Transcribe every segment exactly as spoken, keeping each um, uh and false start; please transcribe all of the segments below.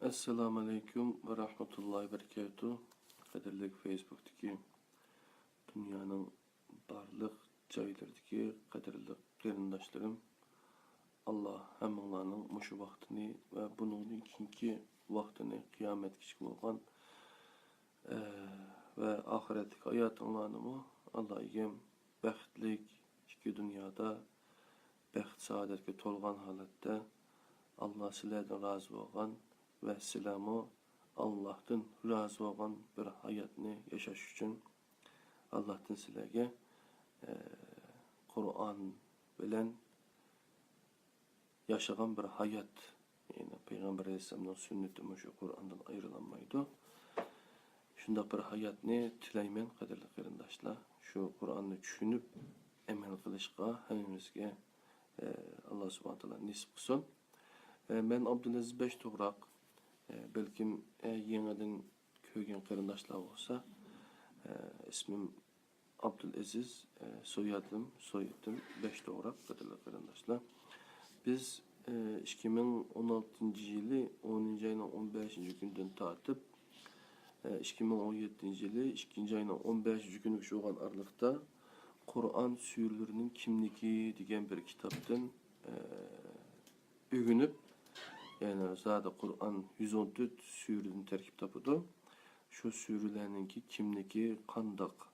ئەسسالامۇئەلەيكۇم ۋە رەھمەتۇللاھى ۋە بەرىكاتۇھ. قەدىرلىك فېيسبۇكتىكى دۇنيانىڭ بارلىق جايلىرىدىكى قەدىرلىك قېرىنداشلىرىم، ئاللا ھەممىڭلارنىڭ مۇشۇ ۋاقتىنى ۋە بۇنىڭدىن كېيىنكى ۋاقتىنى، قىيامەتكىچە بولغان، ئە، ۋە ئاخىرەتتىكى ھاياتىڭلارنىمۇ ئاللا ئىگەم بەختلىك، ئىككى دۇنيادا بەخت-سائادەتكە تولغان ھالەتتە، ئاللا سىلەردىن رازى بولغان ۋە سىلەرمۇ ئاللاھتىن رازى بولغان بىر ھاياتنى ياشاش ئۈچۈن، ئاللاھتىن سىلەرگە، ئە، قۇرئان بىلەن ياشىغان بىر ھايات، يەنى پەيغەمبەر ئەلەيھىسسالامنىڭ سۈننىتى مۇشۇ قۇرئاندىن ئايرىلالمايدۇ. شۇنداق بىر ھاياتنى تىلەيمەن، قەدىرلىك قېرىنداشلار. شۇ قۇرئاننى چۈشىنىپ ئەمەل قىلىشقا ھەممىمىزگە، ئە، ئاللا سۇبھانەھۇ ۋە تائالا نېسىپ قىلسۇن. ئە، مەن ئابدۇلئەزىز بەشتوغراق. ئە، بەلكىم، ئە، يېڭىدىن كۆرگەن قېرىنداشلار بولسا، ئە، ئىسمىم ئابدۇلئەزىز، ئە، سويادىم، سويىتىم بەشتوغراق، قەدىرلىك قېرىنداشلار. بىز، ئە، ئىككى مىڭ ئون ئالتىنچى يىلى ئونىنچى ئاينىڭ ئون بەشىنچى كۈنىدىن تارتىپ، ئە، ئىككى مىڭ ئون يەتتىنچى يىلى ئىككىنچى ئاينىڭ ئون بەشىنچى كۈنىگىچە بولغان ئارىلىقتا قۇرئان سۈرىلىرىنىڭ كىملىكى دېگەن بىر كىتابتىن، ئە، ئۆگىنىپ، يەنى زادى قۇرئان يۈز ئون تۆت سۈرىدىن تەركىب تاپىدۇ. شۇ سۈرىلەرنىڭكى كىملىكى قانداق،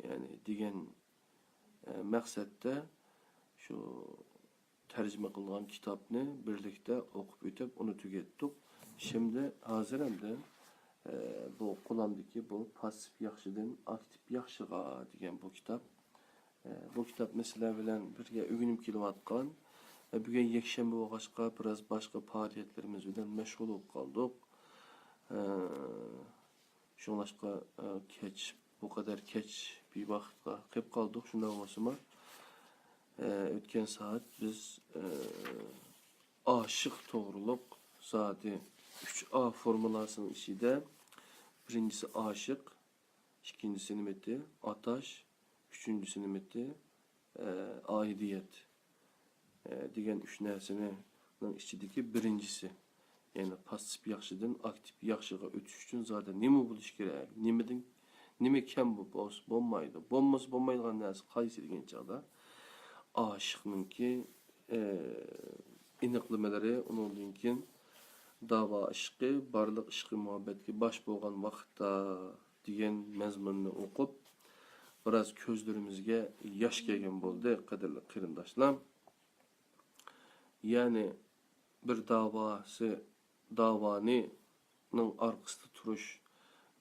يەنى دېگەن، ئە، مەقسەتتە شۇ تەرجىمە قىلغان كىتابنى بىرلىكتە ئوقۇپ ئۆتۈپ، ئۇنى تۈگەتتۇق. شىمدى ھازىر ئەمدى، ئە، بۇ قولامدىكى بۇ پاسسىپ ياخشىدىن ئاكتىپ ياخشىغا دېگەن بۇ كىتاب. ئە، بۇ كىتابنى سىلەر بىلەن بىرگە ئۆگىنىپ كېلىۋاتقان. ئە، بۈگۈن يەكشەنبە بولغاچقا، بىراز باشقا پائالىيەتلىرىمىز بىلەن مەشغۇل بولۇپ قالدۇق. ئە، شۇڭلاشقا، ئە، كەچ، بۇ قەدەر كەچ بىر ۋاقىتقا قېلىپ قالدۇق. شۇنداق بولسىمۇ، ئە، ئۆتكەن سائەت بىز، ئە، ئاشىق توغرۇلۇق زادى ئۈچ ئا فورمۇلاسىنىڭ ئىچىدە بىرىنچىسى ئاشىق، ئىككىنچىسى نېمىتى؟ ئاتاش. ئۈچىنچىسى نېمىتى؟ ئە، ئائىدىيەت، ئە، دېگەن ئۈچ نەرسىنىڭ ئىچىدىكى بىرىنچىسى. يەنى پاسسىپ ياخشىدىن ئاكتىپ ياخشىغا ئۆتۈش ئۈچۈن زادى نېمە بولۇش كېرەك؟ نېمىدىن، نېمە كەم بولسا بولمايدۇ؟ بولمىسا بولمايدىغان نەرسە قايسى دېگەن چاغدا، ئاشىقنىڭكى، ئە، ئېنىقلىمىلىرى، ئۇنىڭدىن كېيىن داۋا ئىشقى، بارلىق ئىشقى مۇھەببەتكە باش بولغان ۋاقىتتا دېگەن مەزمۇننى ئوقۇپ، بىراز كۆزلىرىمىزگە ياش كەلگەن بولدى، قەدىرلىك قېرىنداشلار. يەنى بىر داۋاسى، داۋانىڭ ئارقىسىدا تۇرۇش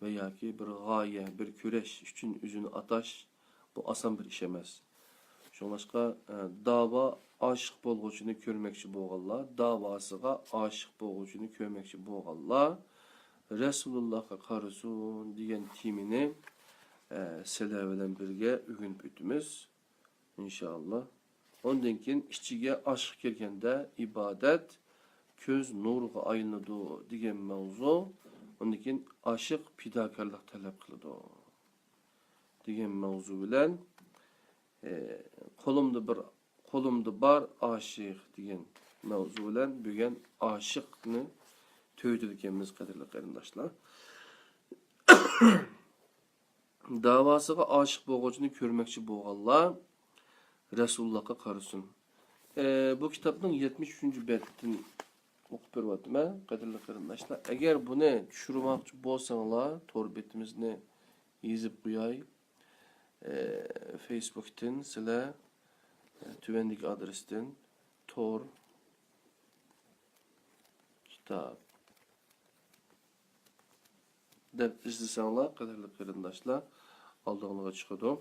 ۋە ياكى بىر غايە، بىر كۈرەش ئۈچۈن ئۆزىنى ئاتاش، بۇ ئاسان بىر ئىش ئەمەس. شۇڭلاشقا، ئە، داۋا ئاشىق بولغۇچىنى كۆرمەكچى بولغانلار، داۋاسىغا ئاشىق بولغۇچىنى كۆرمەكچى بولغانلار رەسۇلۇللاھقا قارىسۇن دېگەن تېمىنى، ئە، سىلەر بىلەن بىرگە ئۆگىنىپ ئۆتىمىز، ئىنشائاللا. ئۇندىن كېيىن ئىچىگە ئاشىق كىرگەندە ئىبادەت كۆز نۇرىغا ئايلىنىدۇ دېگەن ماۋزۇ. ئۇندىن كېيىن ئاشىق پىداكارلىق تەلەپ قىلىدۇ دېگەن ماۋزۇ بىلەن، ئە، قولۇمدا بىر، قولۇمدا بار ئاشىق دېگەن ماۋزۇ بىلەن بۈگۈن ئاشىقنى تۈگىتىدىكەنمىز، قەدىرلىك قېرىنداشلار. داۋاسىغا ئاشىق بولغۇچىنى كۆرمەكچى بولغانلار رەسۇلۇللاھقا قارىسۇن. ئە، بۇ كىتابنىڭ يەتمىش ئۈچىنچى بەتتىن ئوقۇپ بېرىۋاتىمەن، قەدىرلىك قېرىنداشلار. ئەگەر بۇنى چۈشۈرمەكچى بولساڭلار، تور بېتىمىزنى يېزىپ قوياي. ئە، فېيسبۇكتىن سىلەر، ئە، تۆۋەندىكى ئادرېستىن تور كىتاب دەپ ئىزدىسەڭلار، قەدىرلىك قېرىنداشلار، ئالدىڭلارغا چىقىدۇ.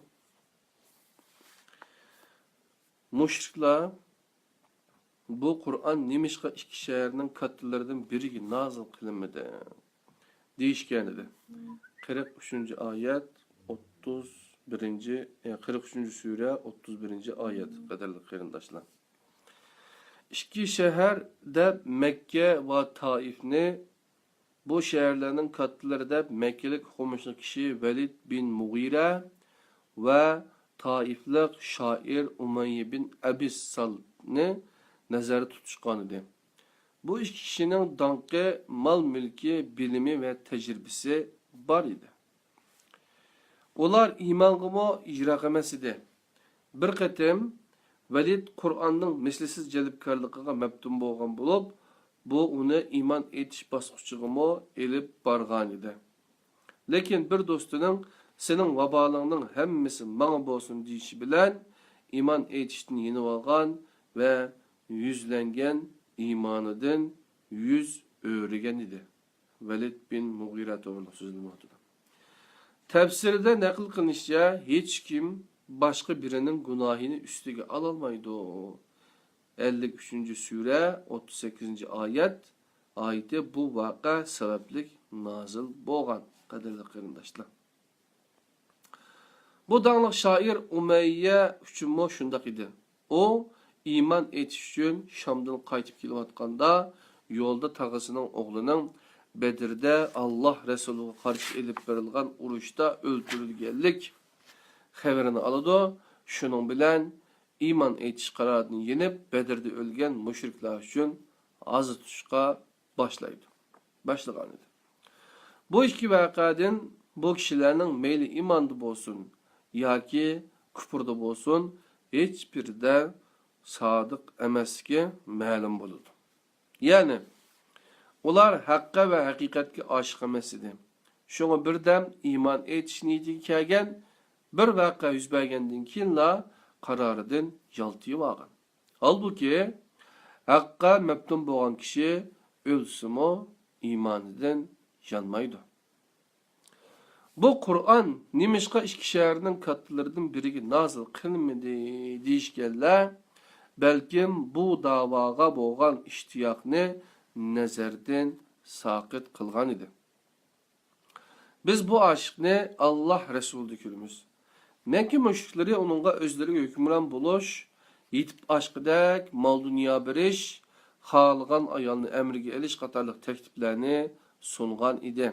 مۇشرىكلار، بۇ قۇرئان نېمىشقا ئىككى شەھەرنىڭ كاتتىلىرىدىن بىرىگە نازىل قىلىنمىدى؟ دېيىشكەنىدى. قىرىق ئۈچىنچى ئايەت، ئوتتۇز بىرىنچى، ئە، قىرىق ئۈچىنچى سۈرە، ئوتتۇز بىرىنچى ئايەت، قەدىرلىك قېرىنداشلار. ئىككى شەھەر دەپ مەككە ۋە تائىفنى، بۇ شەھەرلەرنىڭ كاتتىلىرى دەپ مەككىلىك قومۇشلۇق كىشى ۋەلىد بىن مۇغىرە ۋە تائىفلىق شائىر ئۇمەييە بىن ئەبىس سالتنى نەزەردە تۇتۇشقانىدى. بۇ ئىككى كىشىنىڭ داڭقى، مال-مۈلكى، بىلىمى ۋە تەجرىبىسى بار ئىدى. ئۇلار ئىمانغىمۇ يىراق ئەمەس ئىدى. بىر قېتىم ۋەلىد قۇرئاننىڭ مىسلىسىز جەلپكارلىقىغا مەپتۇن بولغان بولۇپ، بۇ ئۇنى ئىمان ئېيتىش باسقۇچىغىمۇ ئېلىپ بارغانىدى. لېكىن بىر دوستىنىڭ «سېنىڭ ۋابالىڭنىڭ ھەممىسى ماڭا بولسۇن» دېيىشى بىلەن ئىمان ئېيتىشتىن يېنىۋالغان ۋە يۈزلەنگەن، ئىمانىدىن يۈز ئۆرۈگەن ئىدى. ۋەلىد بىن مۇغىرە توغرىلىق سۆزلىنىۋاتىدۇ. تەپسىردە نەقىل قىلىنىشىچە، ھېچكىم باشقا بىرىنىڭ گۇناھىنى ئۈستىگە ئالالمايدۇ. ئەللىك ئۈچىنچى سۈرە، ئوتتۇز سەككىزىنچى ئايەت، ئايىتى بۇ ۋەقە سەۋەبلىك نازىل بولغان، قەدىرلىك قېرىنداشلار. بۇ داڭلىق شائىر ئۇمەييە ئۈچۈنمۇ شۇنداق ئىدى. ئۇ ئىمان ئېيتىش ئۈچۈن شامدىن قايتىپ كېلىۋاتقاندا، يولدا تاغىسىنىڭ ئوغلىنىڭ بەدرىدە ئاللاھ رەسۇلىغا قارشى ئېلىپ بېرىلغان ئۇرۇشتا ئۆلتۈرۈلگەنلىك خەۋىرىنى ئالىدۇ. شۇنىڭ بىلەن ئىمان ئېيتىش قارارىدىن يېنىپ، بەدرىدە ئۆلگەن مۇشرىكلار ئۈچۈن ھازا تۇتۇشقا باشلايدۇ، باشلىغانىدى. بۇ ئىككى ۋەقەدىن بۇ كىشىلەرنىڭ مەيلى ئىماندا بولسۇن ياكى كۇپۇردا بولسۇن، ھېچبىرىدە سادىق ئەمەسلىكى مەلۇم بولىدۇ. يەنى، ئۇلار ھەققە ۋە ھەقىقەتكە ئاشىق ئەمەس ئىدى. شۇڭا بىردەم ئىمان ئېيتىش نىيىتىگە كەلگەن، بىر ۋەقە يۈز بەرگەندىن كېيىنلا قارارىدىن يالتىيىۋالغان. ھالبۇكى، ھەققە مەپتۇن بولغان كىشى ئۆلسىمۇ ئىمانىدىن يانمايدۇ. بۇ قۇرئان نېمىشقا ئىككى شەھەرنىڭ كاتتىلىرىدىن بىرىگە نازىل قىلىنمىدى دېيىشكەنلەر، بەلكىم بۇ داۋاغا بولغان ئىشتىياقنى نەزەردىن ساقىت قىلغان ئىدى. بىز بۇ ئاشىقنى ئاللاھ رەسۇلىدا كۆرىمىز. مەككە مۇشرىكلىرى ئۇنىڭغا ئۆزلىرىگە ھۆكۈمران بولۇش، يېتىپ ئاشقۇدەك مال-دۇنيا بېرىش، خالىغان ئايالنى ئەمرىگە ئېلىش قاتارلىق تەكلىپلەرنى سۇنغان ئىدى.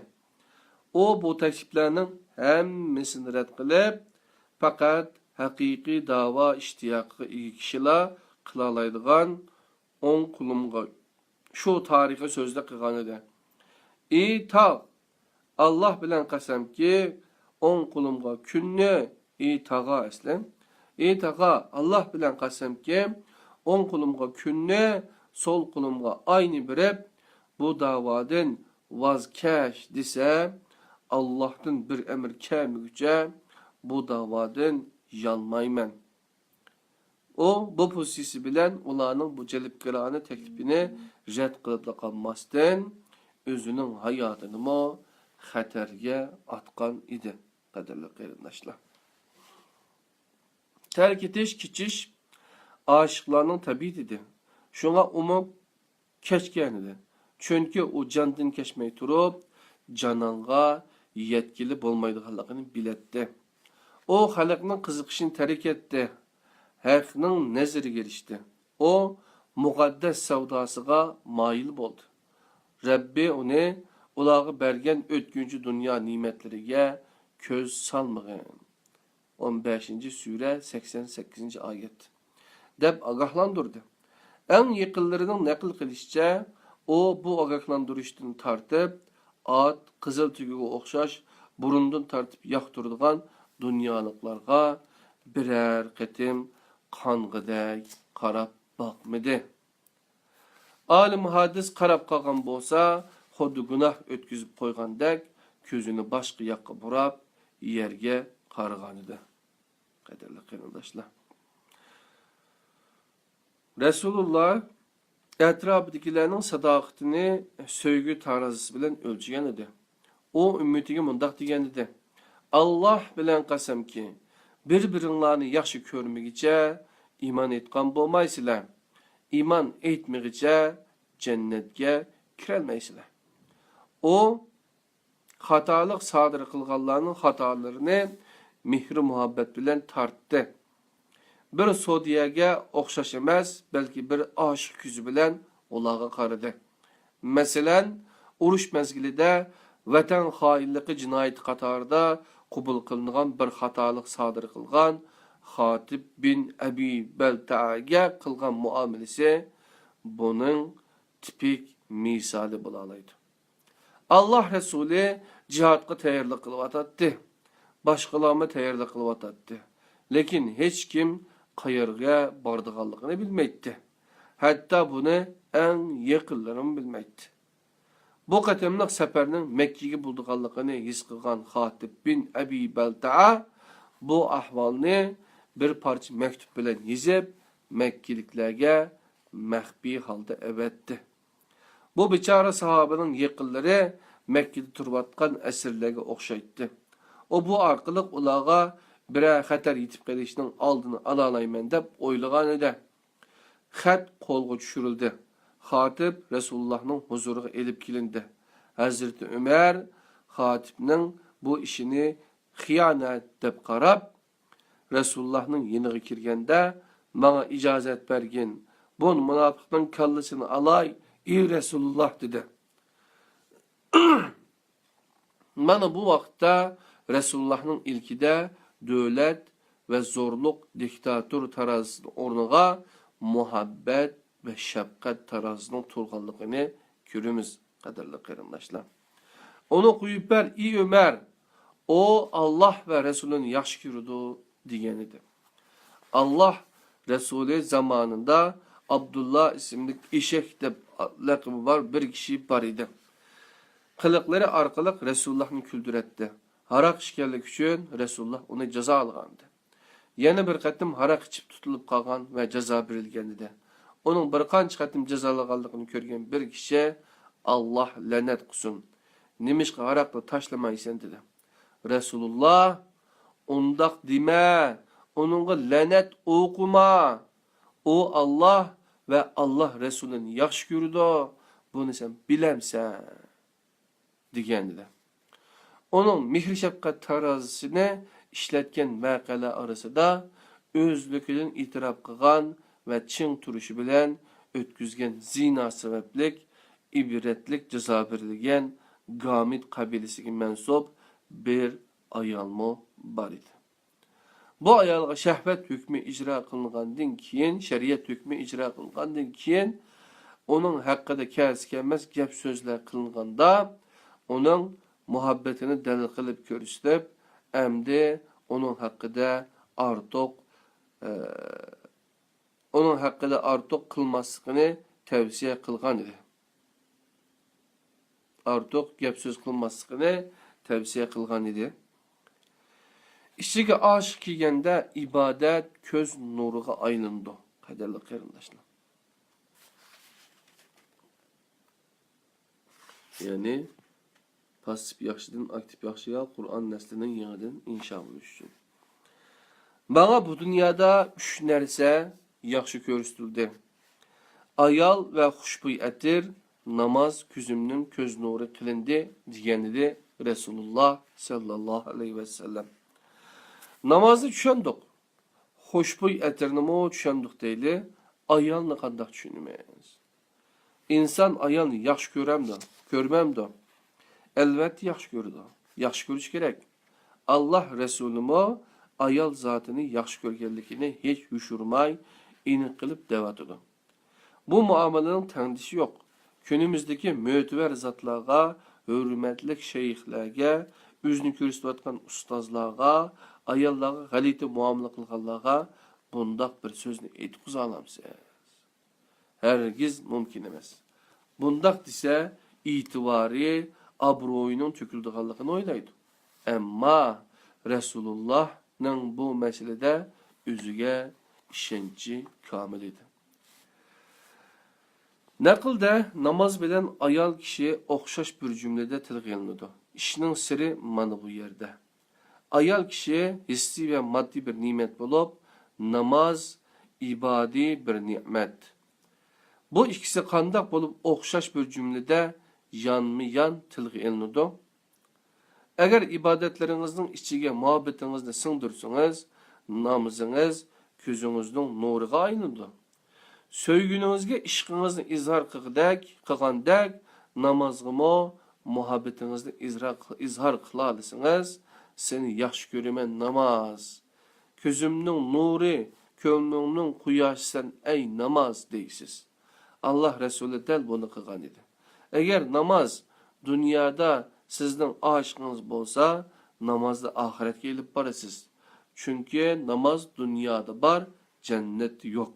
ئۇ بۇ تەكلىپلەرنىڭ ھەممىسىنى رەت قىلىپ، پەقەت ھەقىقىي داۋا ئىشتىياقىغا ئىگە كىشىلا قىلالايدىغان «ئوڭ قولۇمغا»، شۇ تارىخىي سۆزنى قىلغانىدى. «ئى تاغ، ئاللاھ بىلەن قەسەمكى، ئوڭ قولۇمغا كۈننى، ئى تاغا ئەسلى، ئى تاغا، ئاللاھ بىلەن قەسەمكى، ئوڭ قولۇمغا كۈننى، سول قولۇمغا ئاينى بېرىپ، بۇ داۋادىن ۋاز كەچ دېسە، ئاللاھتىن بىر ئەمىر كەلمىگۈچە بۇ داۋادىن يانمايمەن.» ئۇ بۇ پوزىتسىيىسى بىلەن ئۇلارنىڭ بۇ جەلپكارانە تەكلىپىنى رەت قىلىپلا قالماستىن، ئۆزىنىڭ ھاياتىنىمۇ خەتەرگە ئاتقان ئىدى، قەدىرلىك قېرىنداشلار. تەرك ئېتىش، كېچىش ئاشىقلارنىڭ تەبىئىتى ئىدى. شۇڭا ئۇمۇ كەچكەنىدى. چۈنكى ئۇ جاندىن كەچمەي تۇرۇپ، جانانغا يەتكىلى بولمايدىغانلىقىنى بىلەتتى. ئۇ خەلقنىڭ قىزىقىشىنى تەرك ئەتتى، ھەقنىڭ نەزىرىگە ئېرىشتى. ئۇ مۇقەددەس سەۋداسىغا مايىل بولدى. رەببى ئۇنى ئۇلارغا بەرگەن ئۆتكۈنچى دۇنيا نېمەتلىرىگە كۆز سالمىغىن. ئون بەشىنچى سۈرە، سەكسەن سەككىزىنچى ئايەت، دەپ ئاگاھلاندۇردى. ئەڭ يېقىنلىرىنىڭ نەقىل قىلىشىچە، ئۇ بۇ ئاگاھلاندۇرۇشتىن تارتىپ، ئات، قىزىل تۆگىگە ئوخشاش بۇرۇندىن تارتىپ ياقتۇرىدىغان دۇنيالىقلارغا بىرەر قېتىم قانغىدەك قاراپ باقمىدى. ئالىم ھادىس قاراپ قالغان بولسا، خۇددى گۇناھ ئۆتكۈزۈپ قويغاندەك، كۆزىنى باشقا ياققا بۇراپ، يەرگە قارىغانىدى. قەدىرلىك قېرىنداشلار، رەسۇلۇللا ئەتراپىدىكىلەرنىڭ ساداقىتىنى سۆيگۈ تارازىسى بىلەن ئۆلچىگەن ئىدى. ئۇ ئۈممىتىگە مۇنداق دېگەن ئىدى: «ئاللاھ بىلەن قەسەمكى، بىر-بىرىڭلارنى ياخشى كۆرمىگىچە ئىمان ئېيتقان بولمايسىلەر. ئىمان ئېيتمىغىچە جەننەتكە كىرەلمەيسىلەر.» ئۇ خاتالىق سادىر قىلغانلارنىڭ خاتالىرىنى مېھرى-مۇھەببەت بىلەن تارتتى. بىر سودىيەگە ئوخشاش ئەمەس، بەلكى بىر ئاشىق كۆزى بىلەن ئۇلارغا قارىدى. مەسىلەن، ئۇرۇش مەزگىلىدە ۋەتەن خائىنلىقى جىنايىتى قاتارىدا قوبۇل قىلىنغان بىر خاتالىق سادىر قىلغان خاتىب بىن ئەبى بەلتەئەگە قىلغان مۇئامىلىسى بۇنىڭ تىپ پىك مىسالى بولالايدۇ. ئاللاھ رەسۇلى جىھادقا تەييارلىق قىلىۋاتاتتى. باشقىلارمۇ تەييارلىق قىلىۋاتاتتى. لېكىن ھېچكىم قەيەرگە بارىدىغانلىقىنى بىلمەيتتى. ھەتتا بۇنى ئەڭ يېقىنلىرىمۇ بىلمەيتتى. بۇ قېتىملىق سەپەرنىڭ مەككىگە بولىدىغانلىقىنى ھېس قىلغان خاتىب بىن ئەبى بەلتەئە بۇ ئەھۋالنى بىر پارچە مەكتۇپ بىلەن يېزىپ، مەككىلىكلەرگە مەخپىي ھالدا ئەۋەتتى. بۇ بىچارە ساھابىنىڭ يېقىنلىرى مەككىدە تۇرۇۋاتقان ئەسىرلەرگە ئوخشايتتى. ئۇ بۇ ئارقىلىق ئۇلارغا بىرەر خەتەر يېتىپ قېلىشنىڭ ئالدىنى ئالالايمەن دەپ ئويلىغان ئىدى. خەت قولغا چۈشۈرۈلدى. خاتىپ رەسۇلۇللاھنىڭ ھۇزۇرىغا ئېلىپ كېلىندى. ھەزرىتى ئۆمەر خاتىپنىڭ بۇ ئىشىنى خىيانەت دەپ قاراپ، رەسۇلۇللاھنىڭ يېنىغا كىرگەندە، ماڭا ئىجازەت بەرگىن، بۇ مۇناپىقنىڭ كاللىسىنى ئالاي، ئى رەسۇلۇللاھ، دېدى. مانا بۇ ۋاقىتتا رەسۇلۇللاھنىڭ ئىلكىدە دۆلەت ۋە زورلۇق، دىكتاتور تارازىسىنىڭ ئورنىغا مۇھەببەت ۋە شەپقەت تارازىسىنىڭ تۇرغانلىقىنى كۆرىمىز، قەدىرلىك قېرىنداشلار. ئۇنى قويۇپ بەر، ئى ئۆمەر، ئۇ ئاللاھ ۋە رەسۇلىنى ياخشى كۆرىدۇ، دېگەن ئىدى. ئاللاھ رەسۇلى زامانىدا ئابدۇللا ئىسىملىك ئېشەك دەپ لەقىمى بار بىر كىشى بار ئىدى. قىلىقلىرى ئارقىلىق رەسۇلۇللاھنى كۈلدۈرەتتى. ھاراق ئىچكەنلىكى ئۈچۈن رەسۇلۇللاھ ئۇنى جازالىغانىدى. يەنە بىر قېتىم ھاراق ئىچىپ تۇتۇلۇپ قالغان ۋە جازا بېرىلگەنىدى. ئۇنىڭ بىر قانچە قېتىم جازالانغانلىقىنى كۆرگەن بىر كىشى، ئاللاھ لەنەت قىلسۇن، نېمىشقا ھاراقنى تاشلىمايسەن؟ دېدى. رەسۇلۇللاھ، ئۇنداق دېمە، ئۇنىڭغا لەنەت ئوقۇما. ئۇ ئاللاھ ۋە ئاللاھ رەسۇلىنى ياخشى كۆرىدۇ، بۇنى سەن بىلەمسەن؟ دېگەنىدى. ئۇنىڭ مېھىر-شەپقەت تارازىسىنى ئىشلەتكەن ۋەقەلەر ئارىسىدا ئۆزلۈكىدىن ئېتىراپ قىلغان ۋە چىڭ تۇرۇشى بىلەن ئۆتكۈزگەن زىنا سەۋەبلىك ئىبرەتلىك جازا بېرىلگەن گامىد قەبىلىسىگە مەنسۇپ بىر ئايالمۇ بار ئىدى. بۇ ئايالغا شەھۋەت ھۆكمى ئىجرا قىلىنغاندىن كېيىن، شەرىئەت ھۆكمى ئىجرا قىلىنغاندىن كېيىن، ئۇنىڭ ھەققىدە كەلسە-كەلمەس گەپ-سۆزلەر قىلىنغاندا، ئۇنىڭ مۇھەببىتىنى دەلىل قىلىپ كۆرسىتىپ، ئەمدى ئۇنىڭ ھەققىدە ئارتۇق، ئە، ئۇنىڭ ھەققىدە ئارتۇق قىلماسلىقىنى تەۋسىيە قىلغان ئىدى. ئارتۇق گەپ-سۆز قىلماسلىقىنى تەۋسىيە قىلغان ئىدى. ئىچىگە ئاشىق كىرگەندە ئىبادەت كۆز نۇرىغا ئايلىنىدۇ، قەدىرلىك قېرىنداشلار. يەنى پاسسىپ ياخشىدىن ئاكتىپ ياخشىغا قۇرئان نەسلىنىڭ يېڭىدىن ئىنشا بولۇشى ئۈچۈن. ماڭا بۇ دۇنيادا ئۈچ نەرسە ياخشى كۆرسىتىلدى. ئايال ۋە خۇشبۇي ئەتىر، ناماز كۆزۈمنىڭ كۆز نۇرى قىلىندى، دېگەنىدى رەسۇلۇللاھ سەللەللاھۇ ئەلەيھى ۋەسەللەم. نامازنى چۈشەندۇق. خۇشبۇي ئەتىرنىمۇ چۈشەندۇق دەيلى، ئايالنى قانداق چۈشىنىمىز؟ ئىنسان ئايالنى ياخشى كۆرەمدۇ؟ كۆرمەمدۇ؟ ئەلۋەتتە ياخشى كۆرىدۇ. ياخشى كۆرۈش كېرەك. ئاللاھ رەسۇلىمۇ ئايال زاتىنى ياخشى كۆرگەنلىكىنى ھېچ يوشۇرماي، ئېنىق قىلىپ دەۋاتىدۇ. بۇ مۇئامىلىنىڭ تەڭدىشى يوق. كۈنىمىزدىكى مۆتىۋەر زاتلارغا، ھۆرمەتلىك شەيخلەرگە، ئۆزىنى كۆرسىتىۋاتقان ئۇستازلارغا، ئاياللارغا غەلىتە مۇئامىلە قىلغانلارغا بۇنداق بىر سۆزنى ئېيتقۇزالامسىز؟ ھەرگىز مۇمكىن ئەمەس. بۇنداق دېسە، ئېتىبارى، ئابرۇيىنىڭ تۆكۈلىدىغانلىقىنى ئويلايدۇ. ئەمما رەسۇلۇللاھنىڭ بۇ مەسىلىدە ئۆزىگە ئىشەنچى كامىل ئىدى. نەقىلدە ناماز بىلەن ئايال كىشى ئوخشاش بىر جۈملىدە تىلغا ئېلىنىدۇ. ئىشنىڭ سىرى مانا بۇ يەردە. ئايال كىشى ھېسسىي ۋە ماددىي بىر نېمەت بولۇپ، ناماز ئىبادىي بىر نېمەت. بۇ ئىككىسى قانداق بولۇپ ئوخشاش بىر جۈملىدە يانمۇ يان تىلغا ئېلىنىدۇ؟ ئەگەر ئىبادەتلىرىڭىزنىڭ ئىچىگە مۇھەببىتىڭىزنى سىڭدۈرسىڭىز، نامىزىڭىز كۆزىڭىزنىڭ نۇرىغا ئايلىنىدۇ. سۆيگۈنىڭىزگە ئىشقىڭىزنى ئىزھار قىلغۇدەك، قىلغاندەك، نامازغىمۇ مۇھەببىتىڭىزنى ئىزھار، ئىزھار قىلالىسىڭىز، سېنى ياخشى كۆرىمەن ناماز. كۆزۈمنىڭ نۇرى، كۆڭلۈمنىڭ قۇياشى سەن ئەي ناماز دەيسىز. ئاللا رەسۇلى دەل بۇنى قىلغان ئىدى. ئەگەر ناماز دۇنيادا سىزنىڭ ئاشىقىڭىز بولسا، نامازنى ئاخىرەتكە ئېلىپ بارىسىز. چۈنكى ناماز دۇنيادا بار، جەننەتتە يوق.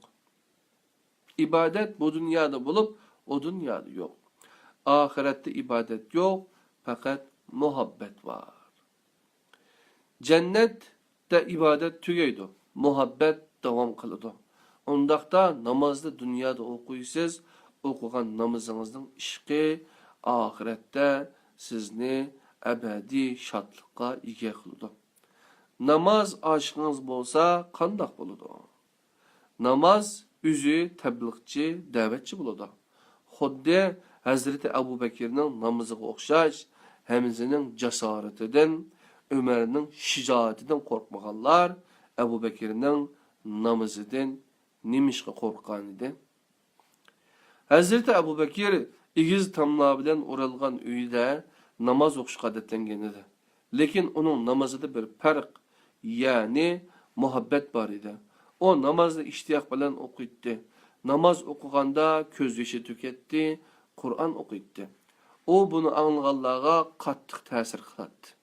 ئىبادەت بۇ دۇنيادا بولۇپ، ئۇ دۇنيادا يوق. ئاخىرەتتە ئىبادەت يوق، پەقەت مۇھەببەت بار. جەننەتتە ئىبادەت تۈگەيدۇ، مۇھەببەت داۋام قىلىدۇ. ئۇنداقتا نامازنى دۇنيادا ئوقۇيسىز، ئوقۇغان نامىزىڭىزنىڭ ئىشقى ئاخىرەتتە سىزنى ئەبەدىي شادلىققا ئىگە قىلىدۇ. ناماز ئاشىقىڭىز بولسا قانداق بولىدۇ؟ ناماز ئۆزى تەبلىغچى، دەۋەتچى بولىدۇ. خۇددى ھەزرىتى ئەبۇ بەكرىنىڭ نامىزىغا ئوخشاش، ھەمزىنىڭ جاسارىتىدىن، ئۆمەرنىڭ شىجائىتىدىن قورقمىغانلار ئەبۇ بەكرىنىڭ نامىزىدىن نېمىشقا قورققانىدى؟ ھەزرىتى ئەبۇ بەكىر ئېگىز تاملار بىلەن ئورالغان ئۆيىدە ناماز ئوقۇشقا ئادەتلەنگەن ئىدى. لېكىن ئۇنىڭ نامىزىدا بىر پەرق، يەنى مۇھەببەت بار ئىدى. ئۇ نامازنى ئىشتىياق بىلەن ئوقۇيتتى. ناماز ئوقۇغاندا كۆز يېشى تۆكەتتى، قۇرئان ئوقۇيتتى. ئۇ بۇنى ئاڭلىغانلارغا قاتتىق تەسىر قىلاتتى.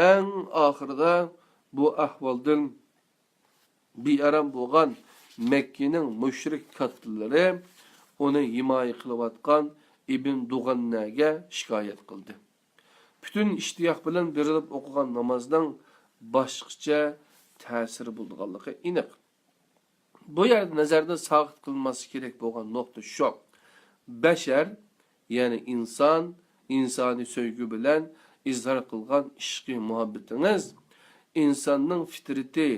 ئەڭ ئاخىرىدا بۇ ئەھۋالدىن بىئارام بولغان مەككىنىڭ مۇشرىك كاتتىلىرى ئۇنى ھىمايە قىلىۋاتقان ئىبن دۇغەننەگە شىكايەت قىلدى. پۈتۈن ئىشتىياق بىلەن بېرىلىپ ئوقۇغان نامازنىڭ باشقىچە تەسىرى بولىدىغانلىقى ئېنىق. بۇ يەردە نەزەردىن ساقىت قىلماسلىق كېرەك بولغان نۇقتا شۇ. بەشەر، يەنى ئىنسان، ئىنسانىي سۆيگۈ بىلەن ئىزھار قىلغان ئىشقى مۇھەببىتىڭىز ئىنساننىڭ فىترىتى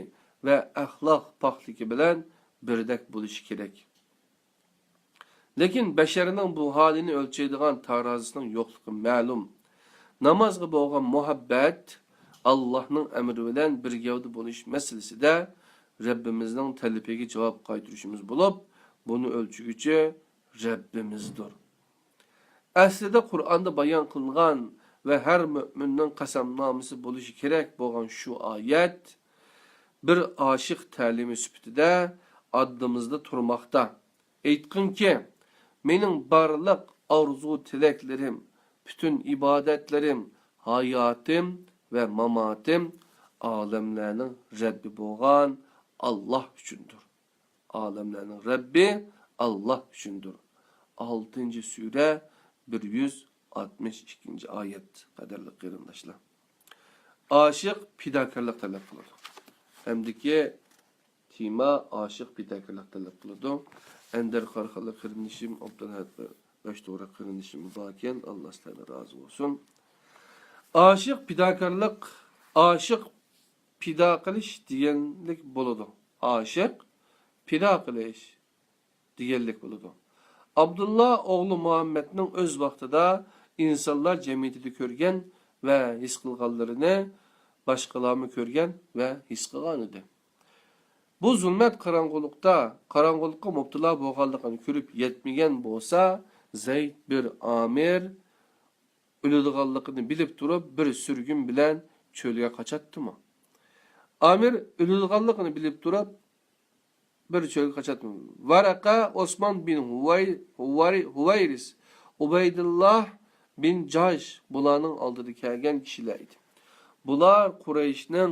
ۋە ئەخلاق پاكلىكى بىلەن بىردەك بولۇشى كېرەك. لېكىن بەشەرنىڭ بۇ ھالىنى ئۆلچەيدىغان تارازىسىنىڭ يوقلۇقى مەلۇم. نامازغا بولغان مۇھەببەت، ئاللاھنىڭ ئەمرى بىلەن بىر گەۋدە بولۇش مەسىلىسىدە رەببىمىزنىڭ تەلىپىگە جاۋاب قايتۇرۇشىمىز بولۇپ، بۇنى ئۆلچىگۈچى رەببىمىزدۇر. ئەسلىدە قۇرئاندا بايان قىلىنغان ۋە ھەر مۆمىننىڭ قەسەمنامىسى بولۇشى كېرەك بولغان شۇ ئايەت بىر ئاشىق تەلىمى سۈپىتىدە ئالدىمىزدا تۇرماقتا. ئېيتقىنكى، مېنىڭ بارلىق ئارزۇ-تىلەكلىرىم، پۈتۈن ئىبادەتلىرىم، ھاياتىم ۋە ماماتىم ئالەملەرنىڭ رەببى بولغان ئاللاھ ئۈچۈندۇر. ئالەملەرنىڭ رەببى ئاللاھ ئۈچۈندۇر. ئالتىنچى سۈرە، بىر يۈز ئاتمىش ئىككىنچى ئايەت، قەدىرلىك قېرىنداشلار. ئاشىق پىداكارلىق تەلەپ قىلىدۇ. ئەمدىكى تېما ئاشىق پىداكارلىق تەلەپ قىلىدۇ. ئەندەر قاراخانلىق قېرىندىشىم، ئابدۇلھەق بەشتوغرا قېرىندىشىم باركەن، ئاللا سىلەردىن رازى بولسۇن. ئاشىق پىداكارلىق، ئاشىق پىدا قىلىش دېگەنلىك بولىدۇ. ئاشىق پىدا قىلىش دېگەنلىك بولىدۇ. ئابدۇللا ئوغلى مۇھەممەدنىڭ ئۆز ۋاقتىدا ئىنسانلار جەمئىيىتىدە كۆرگەن ۋە ھېس قىلغانلىرىنى باشقىلارمۇ كۆرگەن ۋە ھېس قىلغانىدى. بۇ زۇلمەت قاراڭغۇلۇقتا، قاراڭغۇلۇققا مۇپتىلا بولغانلىقىنى كۆرۈپ يەتمىگەن بولسا، زەيد بىر ئامىر ئۆلىدىغانلىقىنى بىلىپ تۇرۇپ، بىر سۈرگۈن بىلەن چۆلگە قاچاتتىمۇ؟ ئامىر ئۆلىدىغانلىقىنى بىلىپ تۇرۇپ، بىر چۆلگە قاچاتتىمۇ؟ ۋەرەقە، ئوسمان بىن ھۇۋەي-، ھۇۋەي-، ھۇۋەيرىس، ئۇبەيدۇللا بىن جاھش بۇلارنىڭ ئالدىدا كەلگەن كىشىلەر ئىدى. بۇلار قۇرەيشنىڭ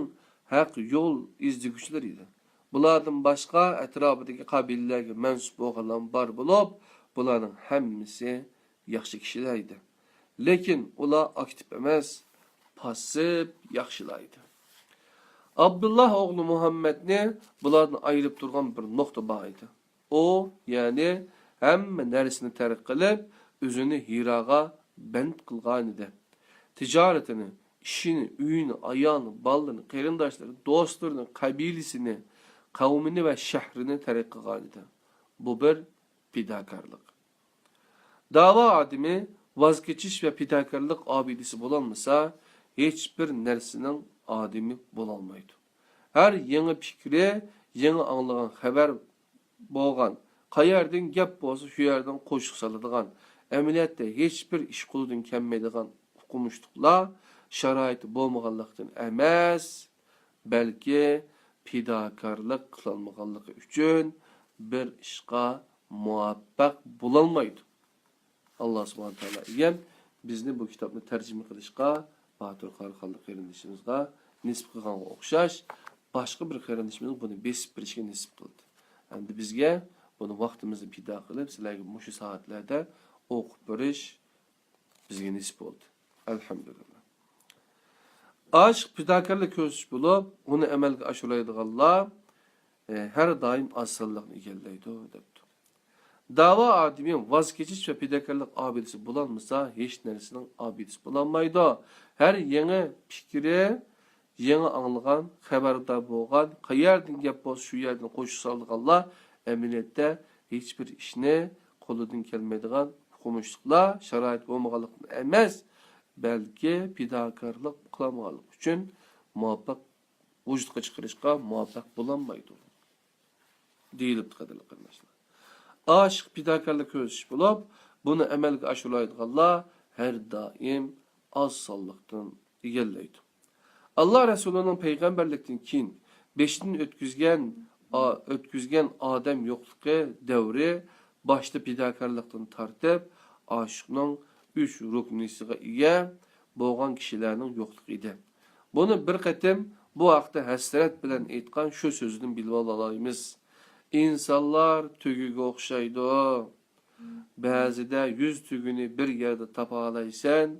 ھەق يول ئىزدىگۈچىلىرى ئىدى. بۇلاردىن باشقا ئەتراپىدىكى قەبىلىلەرگە مەنسۇپ بولغانلارمۇ بار بولۇپ، بۇلارنىڭ ھەممىسى ياخشى كىشىلەر ئىدى. لېكىن ئۇلار ئاكتىپ ئەمەس، پاسسىپ ياخشىلار ئىدى. ئابدۇللا ئوغلى مۇھەممەدنى بۇلاردىن ئايرىپ تۇرغان بىر نۇقتا بار ئىدى. ئۇ، يەنى ھەممە نەرسىنى تەرك قىلىپ، ئۆزىنى ھىراغا بەند قىلغانىدى. تىجارىتىنى، ئىشىنى، ئۆيىنى، ئايالىنى، بالىلىرىنى، قېرىنداشلىرىنى، دوستلىرىنى، قەبىلىسىنى، قەۋمىنى ۋە شەھىرىنى تەرك قىلغانىدى. بۇ بىر پىداكارلىق. داۋا ئادىمى ۋاز كېچىش ۋە پىداكارلىق ئابىدىسى بولالمىسا، ھېچبىر نەرسىنىڭ ئادىمى بولالمايدۇ. ھەر يېڭى پىكرى، يېڭى ئاڭلىغان خەۋەر بولغان، قەيەردىن گەپ بولسا، شۇ يەردىن قوشۇق سالىدىغان، ئەمەلىيەتتە ھېچبىر ئىش قولىدىن كەلمەيدىغان ئوقۇمۇشلۇقلار شارائىتى بولمىغانلىقتىن ئەمەس، بەلكى پىداكارلىق قىلالمىغانلىقى ئۈچۈن بىر ئىشقا مۇۋەپپەق بولالمايدۇ. ئاللا سۇبھانە تائالا ئىگەم بىزنى بۇ كىتابنى تەرجىمە قىلىشقا، باتۇر قاراخانلىق قېرىندىشىمىزغا نېسىپ قىلغانغا ئوخشاش، باشقا بىر قېرىندىشىمىزغا بۇنى بېسىپ بېرىشكە نېسىپ قىلدى. ئەمدى بىزگە بۇنى ۋاقتىمىزنى پىدا قىلىپ، سىلەرگە مۇشۇ سائەتلەردە ئوقۇپ بېرىش بىزگە نېسىپ بولدى. ئەلھەمدۇلىللا. ئاشىق پىداكارلىق كۆرسىتىش بولۇپ، ئۇنى ئەمەلگە ئاشۇرالايدىغانلار، ئە، ھەر دائىم ئاز سانلىقنى ئىگىلەيدۇ، دەپتۇ. داۋا ئادىمى ۋاز كېچىش ۋە پىداكارلىق ئابىدىسى بولالمىسا، ھېچ نەرسىنىڭ ئابىدىسى بولالمايدۇ. ھەر يېڭى پىكرى، يېڭى ئاڭلىغان، خەۋەردار بولغان، قەيەردىن گەپ بولسا، شۇ يەردىن قوشۇق سالىدىغانلار ئەمەلىيەتتە ھېچبىر ئىشنى قولىدىن كەلمەيدىغان ئوقۇمۇشلۇقلار، شارائىت بولمىغانلىقتىن ئەمەس، بەلكى پىداكارلىق قىلالمىغانلىقى ئۈچۈن مۇۋەپپەق، ۋۇجۇدقا چىقىرىشقا مۇۋەپپەق بولالمايدۇ. دېيىلىپتۇ، قەدىرلىك قېرىنداشلار. ئاشىق پىداكارلىق كۆرسىتىش بولۇپ، بۇنى ئەمەلگە ئاشۇرالايدىغانلار ھەر دائىم ئاز سانلىقتىن ئىگىلەيدۇ. ئاللا رەسۇلىنىڭ پەيغەمبەرلىكتىن كېيىن بېشىدىن ئۆتكۈزگەن، ئا-، ئۆتكۈزگەن ئادەم يوقلۇقى دەۋرى باشتا پىداكارلىقتىن تارتىپ، ئاشىقنىڭ ئۈچ رۇكنىسىغا ئىگە بولغان كىشىلەرنىڭ يوقلۇقى ئىدى. بۇنى بىر قېتىم بۇ ھەقتە ھەسرەت بىلەن ئېيتقان شۇ سۆزىدىن بىلىۋالالايمىز. ئىنسانلار تۆگىگە ئوخشايدۇ. بەزىدە يۈز تۆگىنى بىر يەردە تاپالايسەن،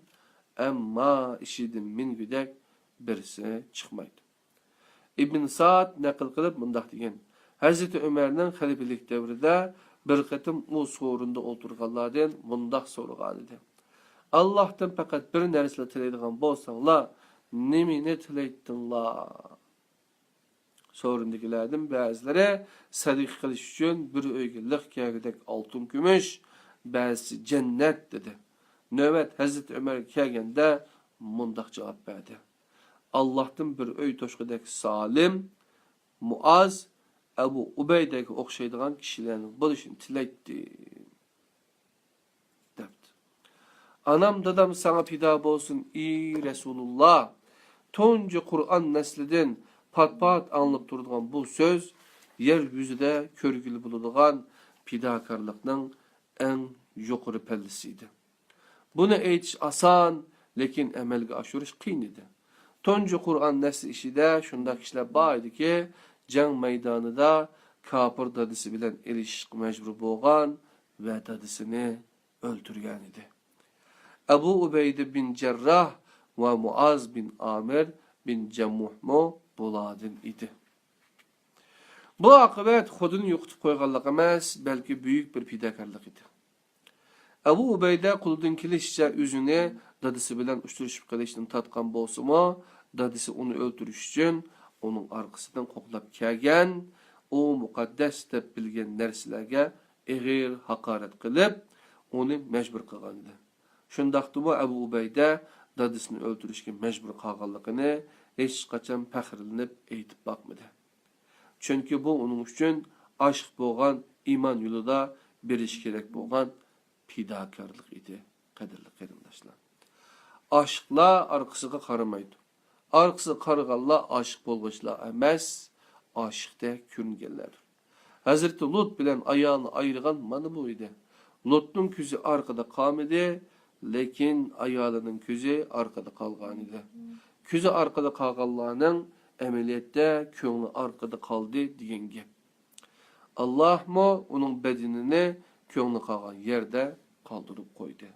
ئەمما ئىچىدىن مىنگۈدەك بىرسى چىقمايدۇ. ئىبن سائد نەقىل قىلىپ مۇنداق دېگەن: ھەزرىتى ئۆمەرنىڭ خەلىپىلىك دەۋرىدە بىر قېتىم ئۇ سورۇندا ئولتۇرغانلاردىن مۇنداق سورىغانىدى: «ئاللاھتىن پەقەت بىر نەرسىلا تىلەيدىغان بولساڭلار، نېمىنى تىلەيتتىڭلار؟» سورۇندىكىلەردىن بەزىلىرى سەدىقە قىلىش ئۈچۈن بىر ئۆيگە لىق كەلگۈدەك ئالتۇن، كۈمۈش، بەزىسى جەننەت دېدى. نۆۋەت ھەزرىتى ئۆمەرگە كەلگەندە مۇنداق جاۋاب بەردى: ئاللاھتىن بىر ئۆي توشقۇدەك سالىم، مۇئاز، ئەبۇ ئۇبەيدەگە ئوخشايدىغان كىشىلەرنىڭ بولۇشىنى تىلەيتتىم، دەپتۇ. ئانام، دادام ساڭا پىدا بولسۇن، ئى رەسۇلۇللا! تۇنجى قۇرئان نەسلىدىن پات-پات ئاڭلىنىپ تۇرىدىغان بۇ سۆز يەر يۈزىدە كۆرگىلى بولىدىغان پىداكارلىقنىڭ ئەڭ يۇقىرى پەللىسى ئىدى. بۇنى ئېيتىش ئاسان، لېكىن ئەمەلگە ئاشۇرۇش قىيىن ئىدى. تۇنجى قۇرئان نەسلى ئىچىدە شۇنداق كىشىلەر بار ئىدىكى، جەڭ مەيدانىدا كاپىر دادىسى بىلەن ئېلىشىشقا مەجبۇر بولغان ۋە دادىسىنى ئۆلتۈرگەن ئىدى. ئەبۇ ئۇبەيدە بىن جەرراھ ۋە مۇئاز بىن ئامىر بىن جەمۇھمۇ بۇلاردىن ئىدى. بۇ ئاقىۋەت خۇدىنى يوقىتىپ قويغانلىق ئەمەس، بەلكى بۈيۈك بىر پىداكارلىق ئىدى. ئەبۇ ئۇبەيدە قولىدىن كېلىشىچە ئۆزىنى دادىسى بىلەن ئۇچرىشىپ قېلىشتىن تارتقان بولسىمۇ، دادىسى ئۇنى ئۆلتۈرۈش ئۈچۈن ئۇنىڭ ئارقىسىدىن قوغلاپ كەلگەن، ئۇ مۇقەددەس دەپ بىلگەن نەرسىلەرگە ئېغىر ھاقارەت قىلىپ، ئۇنى مەجبۇر قىلغانىدى. شۇنداقتىمۇ ئەبۇ ئۇبەيدە دادىسىنى ئۆلتۈرۈشكە مەجبۇر قالغانلىقىنى ھېچقاچان پەخىرلىنىپ ئېيتىپ باقمىدى. چۈنكى بۇ ئۇنىڭ ئۈچۈن ئاشىق بولغان، ئىمان يولىدا بېرىش كېرەك بولغان پىداكارلىق ئىدى، قەدىرلىك قېرىنداشلار. ئاشىقلار ئارقىسىغا قارىمايدۇ. ئارقىسىغا قارىغانلار ئاشىق بولغۇچىلار ئەمەس، ئاشىقتەك كۆرۈنگەنلەردۇر. ھەزرىتى لۇت بىلەن ئايالىنى ئايرىغان مانا بۇ ئىدى. لۇتنىڭ كۆزى ئارقىدا قالمىدى، لېكىن ئايالىنىڭ كۆزى ئارقىدا قالغانىدى. كۆزى ئارقىدا قالغانلارنىڭ ئەمەلىيەتتە كۆڭلى ئارقىدا قالدى دېگەن گەپ. ئاللاھمۇ ئۇنىڭ بەدىنىنى كۆڭلى قالغان يەردە قالدۇرۇپ قويدى.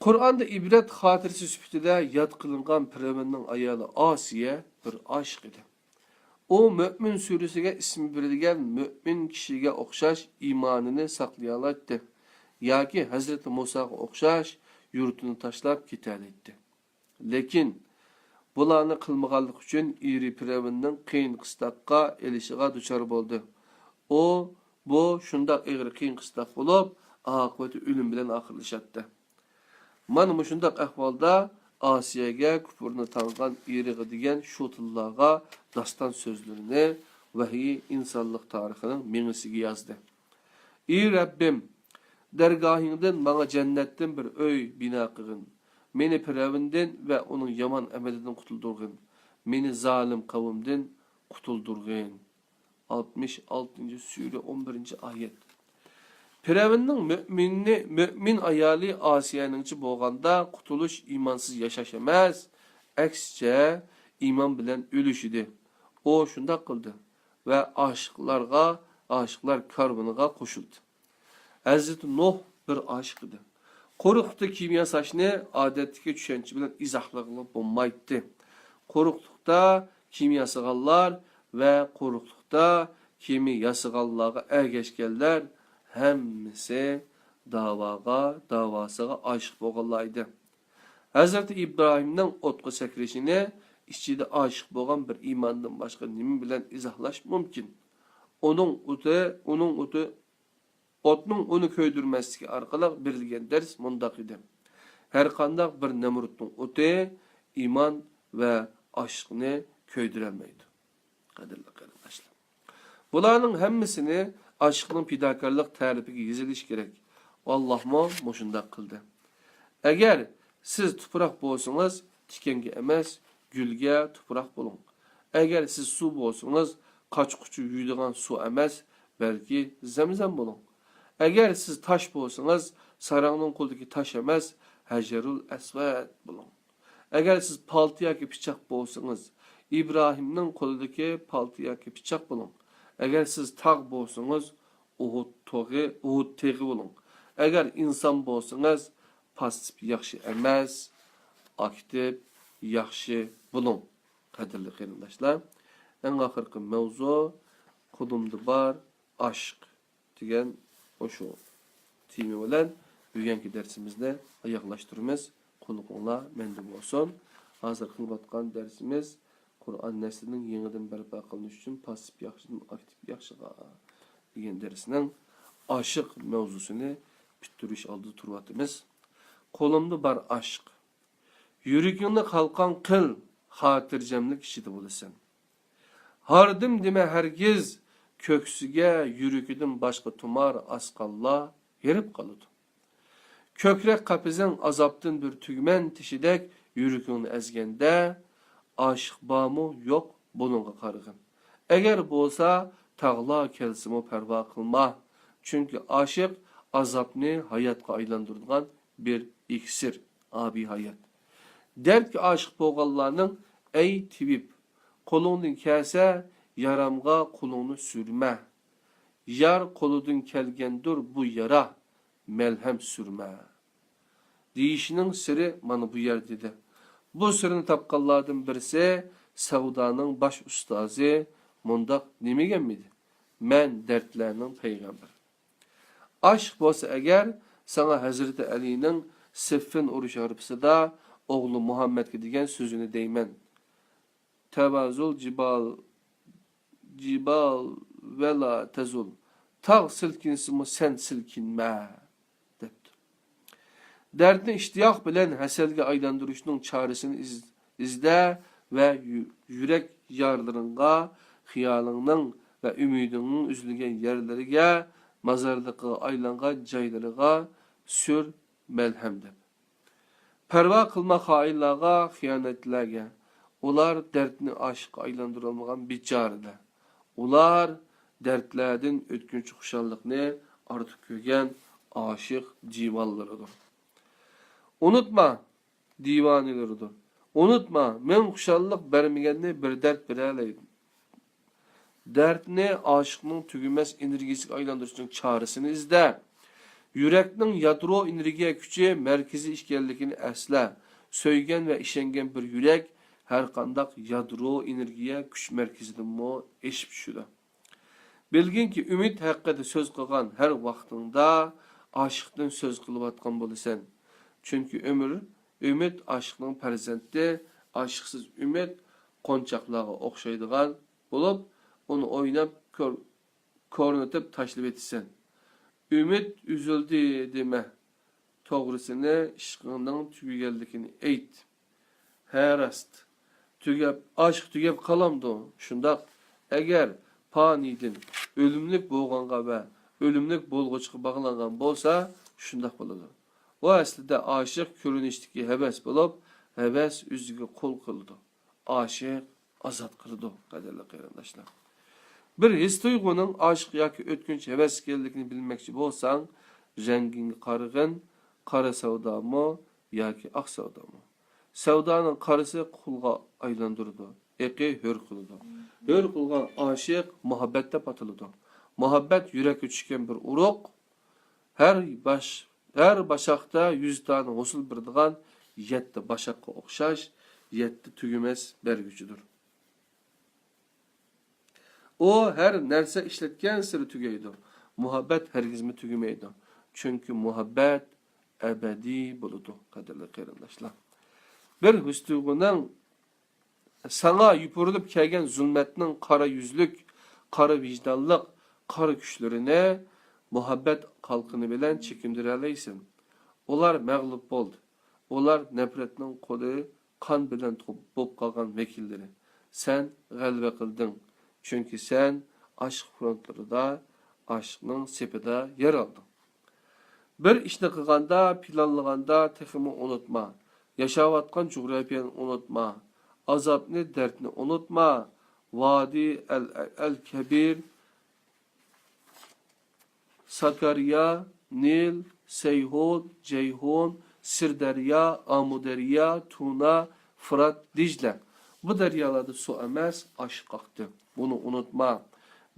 قۇرئاندا ئىبرەت خاتىرىسى سۈپىتىدە ياد قىلىنغان پىرئەۋننىڭ ئايالى ئاسىيە بىر ئاشىق ئىدى. ئۇ مۆمىن سۈرىسىگە ئىسمى بېرىلگەن مۆمىن كىشىگە ئوخشاش ئىمانىنى ساقلىيالايتتى ياكى ھەزرىتى مۇساغا ئوخشاش يۇرتىنى تاشلاپ كېتەلەيتتى. لېكىن بۇلارنى قىلمىغانلىقى ئۈچۈن ئېرى پىرئەۋننىڭ قىيىن قىستاققا ئېلىشىغا دۇچار بولدى. ئۇ بۇ شۇنداق ئېغىر قىيىن قىستاق بولۇپ، ئاقىۋىتى ئۆلۈم بىلەن ئاخىرلىشاتتى. مانا مۇشۇنداق ئەھۋالدا ئاسىيەگە كۇپۇرنى تاڭغان ئېرىغا دېگەن شۇ تىللارغا داستان سۆزلىرىنى ۋەھىي ئىنسانلىق تارىخىنىڭ مېڭىسىگە يازدى. ئى رەببىم، دەرگاھىڭدىن ماڭا جەننەتتىن بىر ئۆي بىنا قىلغىن. مېنى پىرئەۋندىن ۋە ئۇنىڭ يامان ئەمەلىدىن قۇتۇلدۇرغىن. مېنى زالىم قەۋمدىن قۇتۇلدۇرغىن. ئالتمىش ئالتىنچى سۈرە، ئون بىرىنچى ئايەت. پىرئەۋننىڭ مۆمىننى، مۆمىن ئايالى ئاسىيەنىڭچە بولغاندا قۇتۇلۇش ئىمانسىز ياشاش ئەمەس، ئەكسىچە ئىمان بىلەن ئۆلۈش ئىدى. ئۇ شۇنداق قىلدى ۋە ئاشىقلارغا، ئاشىقلار كارۋىنىغا قوشۇلدى. ھەزرىتى نۇھ بىر ئاشىق ئىدى. قۇرۇقلۇقتا كىيىم ياساشنى ئادەتتىكى چۈشەنچە بىلەن ئىزاھلىغىلى بولمايتتى. قۇرۇقلۇقتا كىيىم ياسىغانلار ۋە قۇرۇقلۇقتا كىيىم ياسىغانلارغا ئەگەشكەنلەر ھەممىسى داۋاغا، داۋاسىغا ئاشىق بولغانلار ئىدى. ھەزرىتى ئىبراھىمنىڭ ئوتقا سەكرىشىنى ئىچىدە ئاشىق بولغان بىر ئىماندىن باشقا نېمە بىلەن ئىزاھلاش مۇمكىن؟ ئۇنىڭ ئوتى، ئۇنىڭ ئوتى، ئوتنىڭ ئۇنى كۆيدۈرمەسلىكى ئارقىلىق بېرىلگەن دەرس مۇنداق ئىدى: ھەرقانداق بىر نەمرۇتنىڭ ئوتى ئىمان ۋە ئاشىقنى كۆيدۈرەلمەيدۇ. قەدىرلىك قېرىنداشلار، بۇلارنىڭ ھەممىسىنى ئاشىقنىڭ پىداكارلىق تەرىپىگە يېزىلىشى كېرەك. ئاللاھمۇ مۇشۇنداق قىلدى. ئەگەر سىز تۇپراق بولسىڭىز، تىكەنگە ئەمەس، گۈلگە تۇپراق بولۇڭ. ئەگەر سىز سۇ بولسىڭىز، قاچا-قۇچا يۇيىدىغان سۇ ئەمەس، بەلكى زەمزەم بولۇڭ. ئەگەر سىز تاش بولسىڭىز، ساراڭنىڭ قولىدىكى تاش ئەمەس، ھەجەرۇل ئەسۋەد بولۇڭ. ئەگەر سىز پالتا ياكى پىچاق بولسىڭىز، ئىبراھىمنىڭ قولىدىكى پالتا ياكى پىچاق بولۇڭ. ئەگەر سىز تاغ بولسىڭىز، ئۇھۇد تېغى، ئۇھۇد تېغى بولۇڭ. ئەگەر ئىنسان بولسىڭىز، پاسسىپ ياخشى ئەمەس، ئاكتىپ ياخشى بولۇڭ. قەدىرلىك قېرىنداشلار، ئەڭ ئاخىرقى مەۋزۇ قولۇمدا بار ئاشىق دېگەن مۇشۇ تېما بىلەن بۈگۈنكى دەرسىمىزنى ئاياغلاشتۇرىمىز. قۇللۇقۇڭلار مەندە بولسۇن. ھازىر قىلىۋاتقان دەرسىمىز قۇرئان نەسلىنىڭ يېڭىدىن بەرپا قىلىنىشى ئۈچۈن پاسسىپ ياخشىدىن ئاكتىپ ياخشىغا دېگەن دەرسنىڭ ئاشىق مەۋزۇسىنى پۈتتۈرۈش ئالدىدا تۇرۇۋاتىمىز. قولۇمدا بار ئاشىق. يۈرىكىڭنى قالقان قىل، خاتىرجەملىك ئىچىدە بولىسەن. ھاردىم دېمە ھەرگىز، كۆكسىگە يۈرىكىدىن باشقا تۇمار ئاسقانلار ھېرىپ قالىدۇ. كۆكرەك قەپىسىڭ ئازابتىن بىر تۈگمەن تېشىدەك يۈرىكىڭنى ئەزگەندە، ئاشىق بارمۇ يوق بۇنىڭغا قارىغىن. ئەگەر بولسا، تاغلار كەلسىمۇ پەرۋا قىلما. چۈنكى ئاشىق ئازابنى ھاياتقا ئايلاندۇرىدىغان بىر ئىكسىر، ئابىي ھايات. دەردكە ئاشىق بولغانلارنىڭ، ئەي تېۋىپ، قولۇڭدىن كەلسە، يارامغا قولۇڭنى سۈرمە. يار قولىدىن كەلگەندۇر بۇ يارا، مەلھەم سۈرمە. دېيىشنىڭ سىرى مانا بۇ يەردە ئىدى. بۇ سىرنى تاپقانلاردىن بىرسى سەۋدانىڭ باش ئۇستازى مۇنداق دېمىگەنمىدى؟ مەن دەردلەرنىڭ پەيغەمبىرى. ئاشىق بولسا ئەگەر، ساڭا ھەزرىتى ئەلىنىڭ سىففىن ئۇرۇش ھارپىسىدا ئوغلى مۇھەممەدكە دېگەن سۆزىنى دەيمەن. تەۋەزۇل جىبال، جىبال ۋەلا تەزۇل. تاغ سىلكىنسىمۇ سەن سىلكىنمە، دەپتۇ. دەردنى ئىشتىياق بىلەن ھەسەلگە ئايلاندۇرۇشنىڭ چارىسىنى ئىز-، ئىزدە ۋە يۈ-، يۈرەك يارىلىرىڭغا خىيالىڭنىڭ ۋە ئۈمىدىڭنىڭ ئۈزۈلگەن يەرلىرىگە، مازارلىقىغا ئايلانغان جايلىرىغا سۈر مەلھەم دەپ. پەرۋا قىلما خائىنلارغا، خىيانەتچىلەرگە. ئۇلار دەردنى ئاشىققا ئايلاندۇرالمىغان بىچارىلەر. ئۇلار دەردلەردىن ئۆتكۈنچى خۇشاللىقنى ئارتۇق كۆرگەن ئاشىق دىۋانىلىرىدۇر. ئۇنتۇما، دىۋانىلىرىدۇر. ئۇنتۇما، مىڭ خۇشاللىق بەرمىگەننى بىر دەرد بېرەلەيدۇ. دەردنى ئاشىقنىڭ تۈگىمەس ئېنېرگىيەسىگە ئايلاندۇرۇشنىڭ چارىسىنى ئىزدە. يۈرەكنىڭ يادرو ئېنېرگىيە كۈچى مەركىزى ئىكەنلىكىنى ئەسلە. سۆيگەن ۋە ئىشەنگەن بىر يۈرەك ھەرقانداق يادرو ئېنېرگىيە كۈچ مەركىزىدىنمۇ ئېشىپ چۈشىدۇ. بىلگىنكى، ئۈمىد ھەققىدە سۆز قىلغان ھەر ۋاقتىڭدا ئاشىقتىن سۆز قىلىۋاتقان بولىسەن. چۈنكى ئۆمۈر، ئۈمىد ئاشىقنىڭ پەرزەنتى، ئاشىقسىز ئۈمىد قونچاقلارغا ئوخشايدىغان بولۇپ، ئۇنى ئويناپ كۆر-، كورلىتىپ تاشلىۋېتىسەن. ئۈمىد ئۈزۈلدى دېمە، توغرىسىنى، ئىشقىڭنىڭ تۈگىگەنلىكىنى ئېيت. ھە، راست. تۈگەپ، ئاشىق تۈگەپ قالامدۇ؟ شۇنداق. ئەگەر پانىيدىن ئۆلۈملۈك بولغانغا ۋە ئۆلۈملۈك بولغۇچىغا باغلانغان بولسا، شۇنداق بولىدۇ. ئۇ ئەسلىدە ئاشىق كۆرۈنۈشتىكى ھەۋەس بولۇپ، ھەۋەس ئۆزىگە قۇل قىلىدۇ. ئاشىق ئازاد قىلىدۇ، قەدىرلىك قېرىنداشلار. بىر ھېس-تۇيغۇنىڭ ئاشىق ياكى ئۆتكۈنچى ھەۋەس ئىكەنلىكىنى بىلمەكچى بولساڭ، رەڭگىڭگە قارىغىن، قارا سەۋدامۇ ياكى ئاق سەۋدامۇ؟ سەۋدانىڭ قارىسى قۇلغا ئايلاندۇرىدۇ، ئېقى ھۆر قىلىدۇ. ھۆر قىلغان ئاشىق مۇھەببەت دەپ ئاتىلىدۇ. مۇھەببەت يۈرەككە چۈشكەن بىر ئۇرۇق، ھەر باش-، ھەر باشاقتا يۈز دانە ھوسۇل بېرىدىغان يەتتە باشاققا ئوخشاش يەتتە تۈگىمەس بەرگۈچىدۇر. ئۇ ھەر نەرسە ئىشلەتكەنسېرى تۈگەيدۇ. مۇھەببەت ھەرگىزمۇ تۈگىمەيدۇ. چۈنكى مۇھەببەت ئەبەدىي بولىدۇ، قەدىرلىك قېرىنداشلار. بىر ھېس-تۇيغۇنىڭ ساڭا يوپۇرۇلۇپ كەلگەن زۇلمەتنىڭ قارا يۈزلۈك، قارا ۋىجدانلىق، قارا كۈچلىرىنى مۇھەببەت قالقىنى بىلەن چېكىندۈرەلەيسەن. ئۇلار مەغلۇپ بولدى. ئۇلار نەپرەتنىڭ قولى قان بىلەن توپ-، بوپ قالغان ۋەكىللىرى. سەن غەلىبە قىلدىڭ. چۈنكى سەن ئاشىق فرونتلىرىدا، ئاشىقنىڭ سېپىدا يەر ئالدىڭ. بىر ئىشنى قىلغاندا، پىلانلىغاندا تېخىمۇ ئۇنتۇما. ياشاۋاتقان جۇغراپىيەنى ئۇنتۇما. ئازابنى، دەردنى ئۇنتۇما. ۋادى ئەل، ئەل كەبىر، ساكاريا، نىل، سەيھۇن، جەيھۇن، سىردەريا، ئامۇدەريا، تۇنا، فۇرات، دىجلە. بۇ دەريالاردا سۇ ئەمەس، ئاشىق ئاقتى. بۇنى ئۇنتۇما.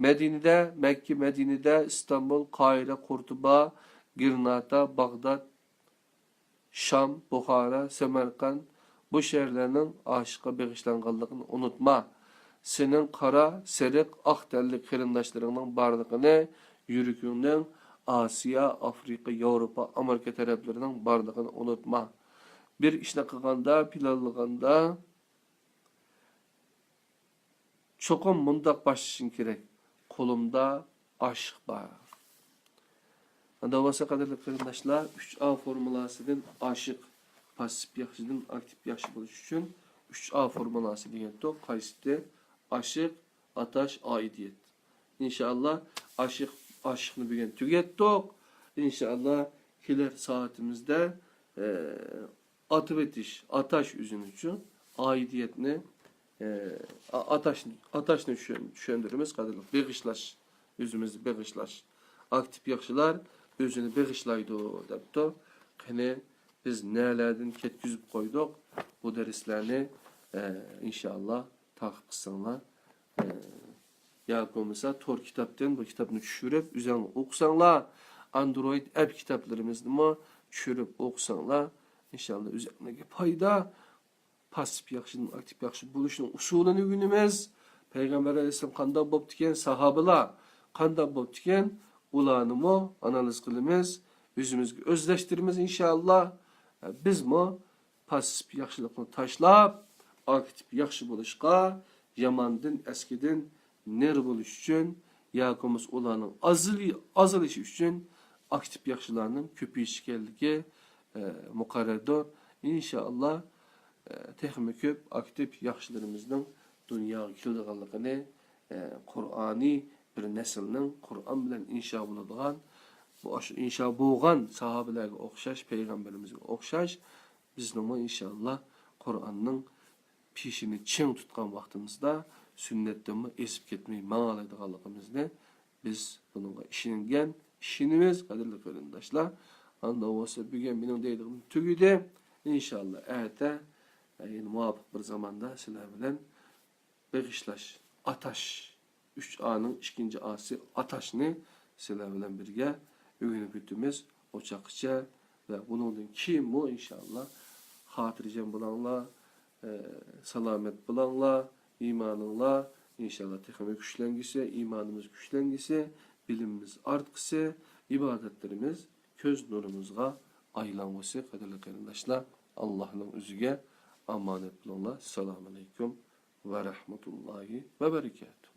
مەدىنىدە، مەككە مەدىنىدە، ئىستانبۇل، قاھىرە، قۇرتۇبا، گرېنادا، باغداد، شام، بۇخارا، سەمەرقەند، بۇ شەھەرلەرنىڭ ئاشىققا بېغىشلانغانلىقىنى ئۇنتۇما. سېنىڭ قارا، سېرىق، ئاق تەنلىك قېرىنداشلىرىڭنىڭ بارلىقىنى، يۈرىكىڭنىڭ ئاسىيا، ئافرىقا، ياۋروپا، ئامېرىكا تەرەپلىرىنىڭ بارلىقىنى ئۇنتۇما. بىر ئىشنى قىلغاندا، پىلانلىغاندا، چوقۇم مۇنداق باشلىشىڭ كېرەك: قولۇمدا ئاشىق بار. ئاندىن بولسا، قەدىرلىك قېرىنداشلار، ئۈچ ئا فورمۇلاسىدىن ئاشىق، پاسسىپ ياخشىدىن ئاكتىپ ياخشى بولۇش ئۈچۈن ئۈچ ئا فورمۇلاسى دېگەنتۇق. قايسىدى؟ ئاشىق، ئاتاش، ئائىدىيەت. ئىنشائاللا، ئاشىق، ئاشىقنى بۈگۈن تۈگەتتۇق. ئىنشائاللا، كېلەر سائىتىمىزدە، ئە، ئاتىۋېتىش، ئاتاش ئۆزىنى ئۈچۈن، ئائىدىيەتنى، ئە، ئا-، ئاتاشنى، ئاتاشنى چۈشەن-، چۈشەندۈرىمىز، قەدىرلىك. بېغىشلاش، ئۆزىمىزنى بېغىشلاش. ئاكتىپ ياخشىلار ئۆزىنى بېغىشلايدۇ، دەپتۇ. قېنى، بىز نەلەردىن كەتكۈزۈپ قويدۇق بۇ دەرسلەرنى؟ ئە، ئىنشائاللا، تاقىپ قىلساڭلار. ئە، ياكى بولمىسا تور كىتابتىن بۇ كىتابنى چۈشۈرۈپ، ئۆزۈڭلار ئوقۇساڭلار، ئاندرويد ئەپ كىتابلىرىمىزنىمۇ چۈشۈرۈپ ئوقۇساڭلار، ئىنشائاللا ئۆزۈڭلارغا پايدا. پاسسىپ ياخشىدىن ئاكتىپ ياخشى بولۇشنىڭ ئۇسۇلىنى ئۆگىنىمىز. پەيغەمبەر ئەلەيھىسسالام قانداق بوپتىكەن، ساھابىلار قانداق بوپتىكەن، ئۇلارنىمۇ ئانالىز قىلىمىز، ئۆزىمىزگە ئۆزلەشتۈرىمىز ئىنشائاللا. بىزمۇ پاسسىپ ياخشىلىقنى تاشلاپ، ئاكتىپ ياخشى بولۇشقا، ياماندىن، ئەسكىدىن نېرى بولۇش ئۈچۈن ياكى بولمىسا ئۇلارنىڭ ئازىلى-، ئازىلىشى ئۈچۈن ئاكتىپ ياخشىلارنىڭ كۆپىيىشى ئىكەنلىكى، ئە، مۇقەررەردۇر. ئىنشائاللا، ئە، تېخىمۇ كۆپ ئاكتىپ ياخشىلىرىمىزنىڭ دۇنياغا كېلىدىغانلىقىنى، ئە، قۇرئانىي بىر نەسىلنىڭ قۇرئان بىلەن ئىنشا بولىدىغان، بۇ ئاشۇ ئىنشا بولغان ساھابىلەرگە ئوخشاش، پەيغەمبىرىمىزگە ئوخشاش، بىزنىڭمۇ ئىنشائاللا قۇرئاننىڭ پېشىنى چىڭ تۇتقان ۋاقتىمىزدا سۈننەتتىنمۇ ئېزىپ كەتمەي ماڭالايدىغانلىقىمىزنى بىز بۇنىڭغا ئىشەنگەن، ئىشىنىمىز، قەدىرلىك قېرىنداشلار. ئاندىن بولسا بۈگۈن مېنىڭ دەيدىغىنىم تۈگىدى. ئىنشائاللا ئەتە، يەنە مۇۋاپىق بىر زاماندا سىلەر بىلەن بېغىشلاش، ئاتاش، ئۈچ ئانىڭ ئىككىنچى ئاسى ئاتاشنى سىلەر بىلەن بىرگە ئۆگىنىپ ئۆتىمىز، ئوچاققىچە. ۋە بۇنىڭدىن كېيىنمۇ ئىنشائاللا خاتىرجەم بولۇڭلار، ئە، سالامەت بولۇڭلار، ئىمانىڭلار ئىنشائاللا تېخىمۇ كۈچلەنگۈسى، ئىمانىمىز كۈچلەنگۈسى، بىلىمىمىز ئارتقۇسى، ئىبادەتلىرىمىز كۆز نۇرىمىزغا ئايلانغۇسى، قەدىرلىك قېرىنداشلار. ئاللانىڭ ئۆزىگە ئامانەت بولۇڭلار. ئەسسالامۇ ئەلەيكۇم ۋە رەھمەتۇللاھى ۋە بەرىكاتۇھ.